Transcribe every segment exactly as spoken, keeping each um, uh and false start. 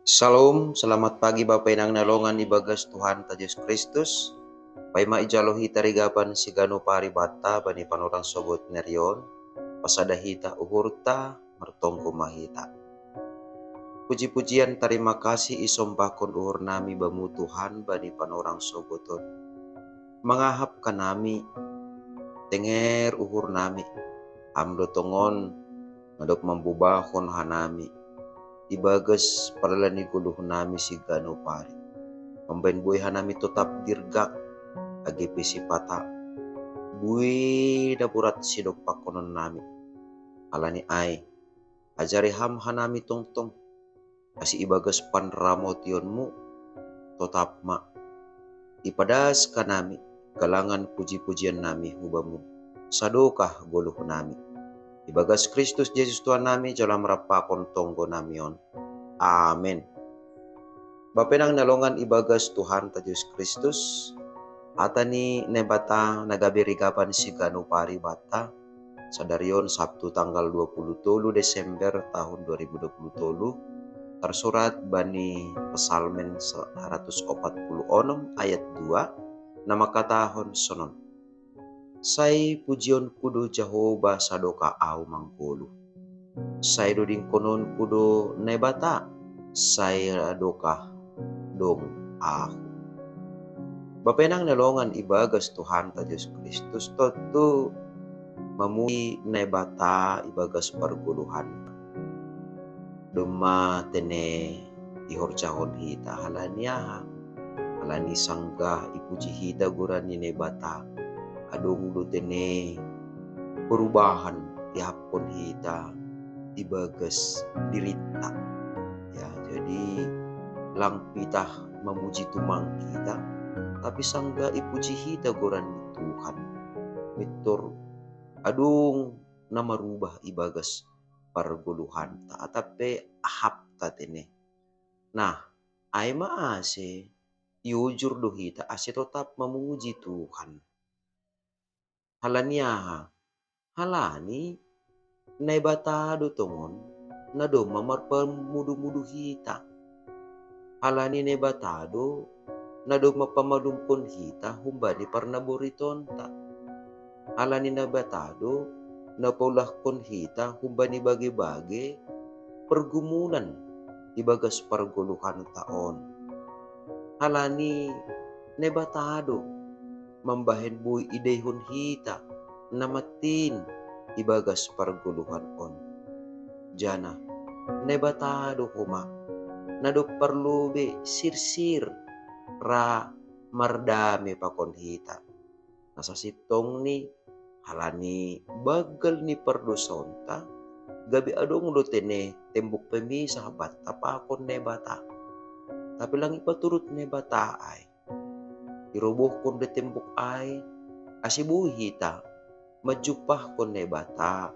Shalom, selamat pagi Bapa Inang na longan ibagas Tuhan ta Jesus Kristus. Paima ijalo hita rigapan sigano pari bata bani panorang sogot nerion, pasada hita uhurta, martonggo ma hita. Puji-pujian tarima kasih isombahkon uhur nami bamu Tuhan bani panorang sogoton. Mangahap kanami, tenger uhur nami, Ham do tongon, na dob mambubahon hanami ibagas pardalanan ni goluh nami sigano pari. Mambahen boi hanami totap dirgak, age pe sipata boi na borat sidompakonon nami. Halani ai, ajari Ham hanami tongtong, ase ibagas panramotionmu, totap ma ipadas hanami galangan puji-pujian nami hu Bamu, sadokah goluh nami. Ibagas Kristus Jesus Tuhan nami, jala marampakon tonggo nami on. Amen. Bapa Inang na longan ibagas Tuhan ta Jesus Kristus, hata ni Naibata na gabe rigapan sigano pari bata, sadari on Sabtu tanggal dua puluh tolu Desember tahun dua ribu dua puluh tolu, tarsurat bani Psalmen seratus opat puluh onom ayat dua, na mangkatahon sonon: Sai pujionku do Jahowa sadokah ahu manggoluh. Sai dodingkononku do Naibata, sai sadokah dong ahu. Bapa Inang na longan ibagas Tuhan ta Jesus Kristus, tontu mamuji Naibata ibagas pargoluhan. Domma tene ihorjahon hita, halani aha? Halani sanggah ipuji hita goran ni Naibata, adong do tene perubahan iahapkon hita ibagas dirinta. Ya, jadi lang pitah mamuji tumang hita, tapi sanggah ipuji hita goran ni Tuhan, mintor adong na marubah ibagas pargoluhanta atap pe ahapta tene. Nah, ai ma ase iojur do hita ase totap mamuji Tuhan. Halani aha? Halani Naibata do tongon na domma marpamudu-mudu hita. Halani Naibata do na domma pamalumkon hita humbani parnaboritonta. Halani Naibata do na paulahkon hita humbani bage-bage pergumulan ibagas pargoluhanta on. Halani Naibata do mambahen boi idaihon hita na mantin ibagas pargoluhan on. Janah Naibata do homa na dob parlobei sirsir ra mardame pakon hita. Na sasintongni, halani banggal ni pardosaonta, gabe adong do tene tembok pemisah banta pakon Naibata. Tapi lang ipaturut Naibata ai. Irobohkon do tembok ai, ase boi hita manjumpahkon Naibata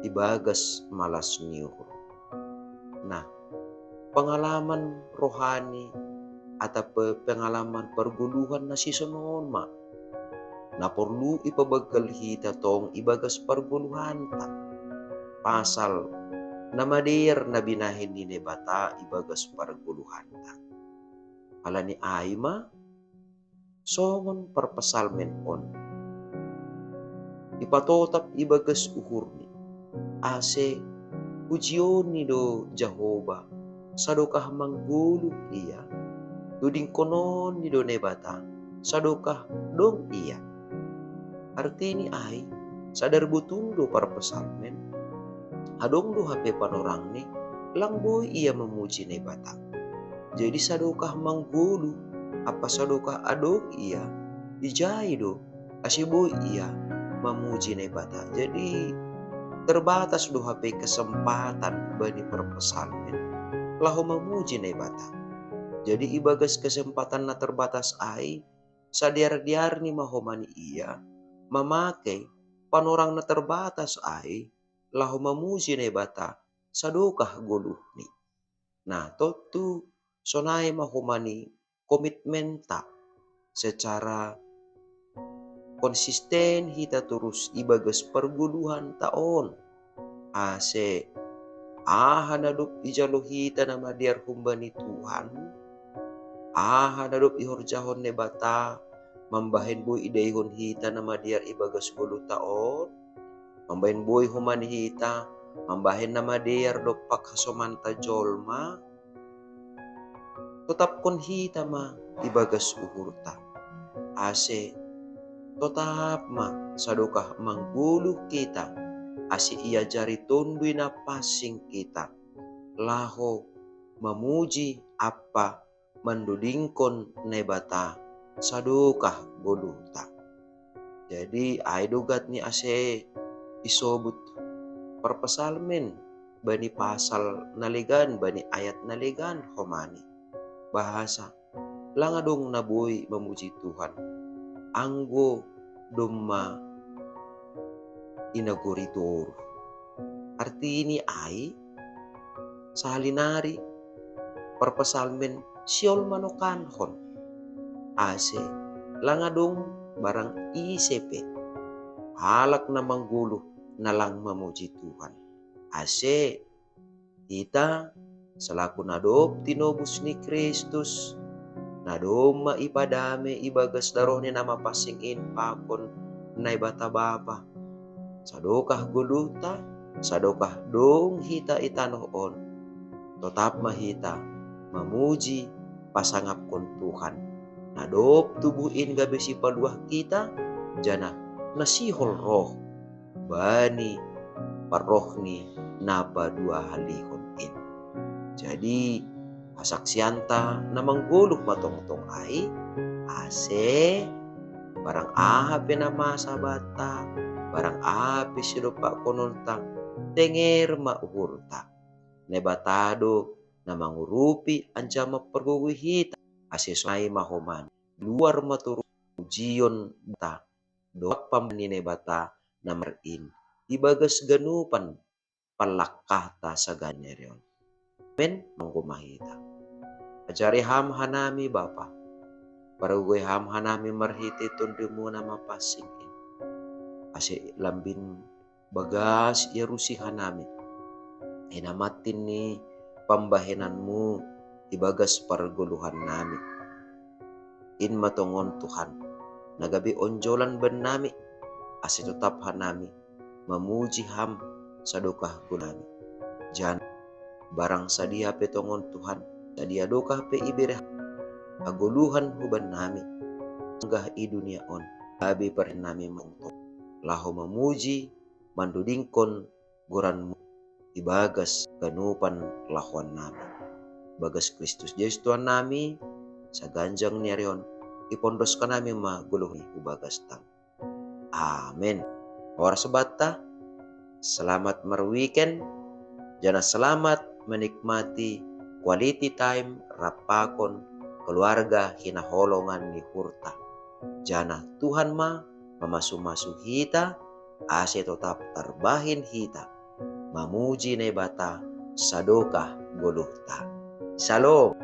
ibagas malas ni uhur. Nah, pengalaman rohani atap pe pengalaman pargoluhan na sisononma na porlu ipabanggal hita tong ibagas pargoluhanta. Pasal na madear na binahen ni Naibata ibagas pargoluhanta. Halani ai ma, songon parpsalmen on ipatotap ibagas uhurni, ase pujionni do Jahowa sadokah manggoluh Ia, dodingkononni do Naibata sadokah dong Ia. Artini ai, sadar botul do parpsalmen, adong do hape panorangni, lang boi ia mamuji Naibata. Jadi sadokah manggoluh ampa sadokah adong ia, ijai do ase boi ia mamuji Naibata. Jadi terbatas do hape kesempatan bani parpsalmen laho mamuji Naibata. Jadi ibagas kesempatan na terbatas ai, sadear-dearni ma homa ni ia mamake panorang na terbatas ai laho mamuji Naibata sadokah goluhni. Nah, tontu sonai ma homa ni komitmenta secara konsisten hita torus ibagas pargoluhanta on, ase Aha na dob ijalo hita na madear humbani Tuhan, aha na dob ihorjahon Naibata, mambahen boi idaihon hita na madear ibagas goluhta on, mambahen boi homa ni hita mambahen na madear dompak hasomanta jolma, totapkon hita ma ibagas uhurta. Ase totap ma sadokah manggoluh hita, ase iajari Tonduy Na Pansing hita, laho mamuji ampa mandodingkon Naibata sadokah goluhta. Jadi ai do gatni ase isobut parpsalmen bani pasal na legan, bani ayat na legan homa ni bahasa, lang adong na boi mamuji Tuhan anggo domma i nagori toruh. Artini ai, sahali nari parpsalmen sihol manokankon, ase lang adong barang ise pe halak na manggoluh na lang mamuji Tuhan. Ase hita, selaku na dob tinobus ni Kristus, na domma ipadame ibagas darohni na mapansing in pakon Naibata Bapa sadokah goluhta, sadokah dong hita i tanoh on, totap ma hita mamuji, pasangapkon Tuhan, na dob tubuh in gabe sipaluah hita, janah na sihol roh bani parroh ni na paduahalihon in. Jadi, hasaksianta na manggoluh ma tongtong ai, ase barang aha pe na masa banta, barang aha pe sidompakkononta, tenger ma uhurta. Naibata do na mangurupi anjaha mampargogoi hita, ase sonai ma homa ni, luar ma toruh pujion banta, dohot pambahen ni Naibata na madear in ibagas ganupan panlangkahta saganjang ni ari on. Amen. Manggo ma hita. Ajari Ham hanami, Bapa. Pargogoi Ham hanami marhite Tonduy-Mu na mapansing in, ase lambin bagas iarusi hanami i na mantin ni pambahenan-Mu ibagas pargoluhannami. In ma tongon, Tuhan, na gabe onjolan bannami, ase totap hanami mamuji Ham sadokah goluhnami. Janah barang sadia pe tongon, Tuhan, sadia dokah pe ibere Ham hagoluhan hubannami, sanggah i dunia on, gabe parhiteannami mangko laho mamuji, mandodingkon goran-Mu ibagas ganupan lahoannami. Ibagas Kristus Jesus Tuhannami, saganjang ni ari on, ipondoskan hami ma goluhmi hubagasta. Amen. Horas banta, selamat marweekend, janah selamat menikmati quality time rap pakon keluarga hinaholongan ni uhurta. Janah Tuhan ma mamasu-masu hita, ase totap tarbahen hita mamuji Naibata sadokah goluhta. Shalom.